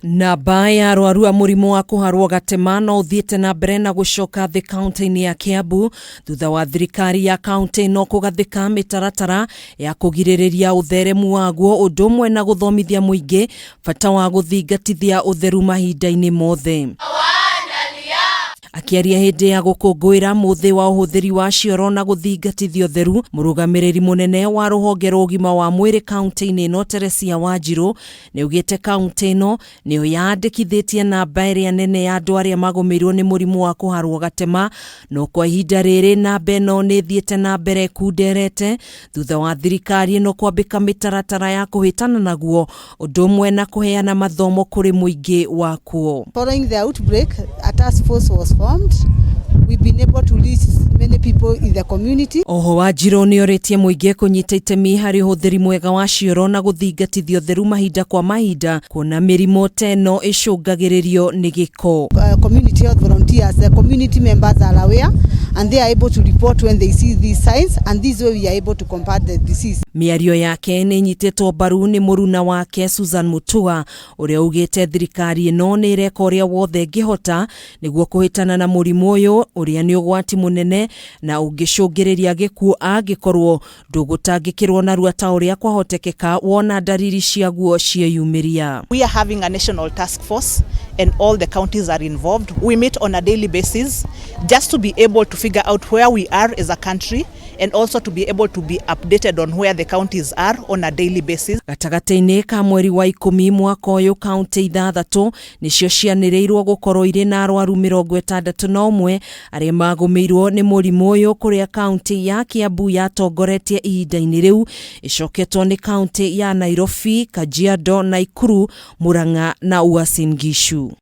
Namba ya arwaru a mũrimũ wa kũharwo gatema no ũthiĩte na mbere na gũcoka thĩ kaunti-inĩ ya Kiambu thutha wa thirikari ya kaunti ĩno kũgathĩka mĩtaratara ya kũgirĩrĩria ũtheremu waguo ũndũ ũmwe na gũthomithia mũingĩ bata wa gũthingatithia ũtheru mahinda-inĩ mothe. Akĩaria hĩndĩ ya gũkũngũĩra mũthĩ wa ũhũthĩri wa cioro na gũthingatithia ũtheru, mũrũgamĩrĩri mũnene wa rũhonge rwa ũgima wa mwĩrĩ kaunti-inĩ ĩno Teresia Wanjirũ nĩaugĩte kaunti ĩno nĩyo yandĩkithĩtie namba ĩrĩa nene ya andũ arĩa magũmĩirwo nĩ mũrimũ wa kũharwo gatema, no kwa ihinda rĩrĩ namba ĩno nĩ ĩthiĩte na mbere ĩkunderete thutha wa thirikari ĩno kwambĩka mĩtaratara ya kũhĩtana naguo ũndũ ũmwe na kũheana mathomo kũrĩ mũingĩ wakuo. Following the outbreak, a task force was formed. We've been able to reach many people in the community. Oho Wanjirũ nĩorĩtie mũingĩ kũnyita itemi harĩ ũhũthĩri mwega wa cioro na gũthingatithia ũtheru mahinda kwa mahinda kuona mĩrimũ ta ĩno ĩcũngagĩrĩrio nĩ gĩko. Community health volunteers, the community members are aware and they are able to report when they see these signs, and this way we are able to combat the disease. Mĩario yake nĩ ĩnyitĩtwo mbaru nĩ mũruna wake Susan Mutua ũrĩa ugĩte thirikari ĩno nĩ ĩreka ũrĩa wothe ĩngĩhota nĩguo kũhĩtana na mũrimũ ũyũ ũrĩa nĩ ũgwati mũnene na ũngĩcũngĩrĩria gĩkuũ angĩkorwo ndũgũtangĩkĩrwo narua ta ũrĩa kwahotekeka wona ndariri ciaguo cieyumĩria. We are having a national task force and all the counties are involved. We meet on a daily basis just to be able to figure out where we are as a country and also to be able to be updated on where the counties are on a daily basis. Gatagatĩ-inĩ ka mweri wa 10 mwaka ũyũ, kaunti 6 nĩcio cianĩrĩirwo gũkorwo irĩ na arwaru 61 arĩa magũmĩirwo nĩ mũrimũ ũyũ, kũrĩa kaunti ya Kiambu yatongoretie ihinda-inĩ rĩu, ĩcoketwo nĩ kaunti ya Nairobi, Kajiado, Nakuru, Murang'a na Uasin Gishu.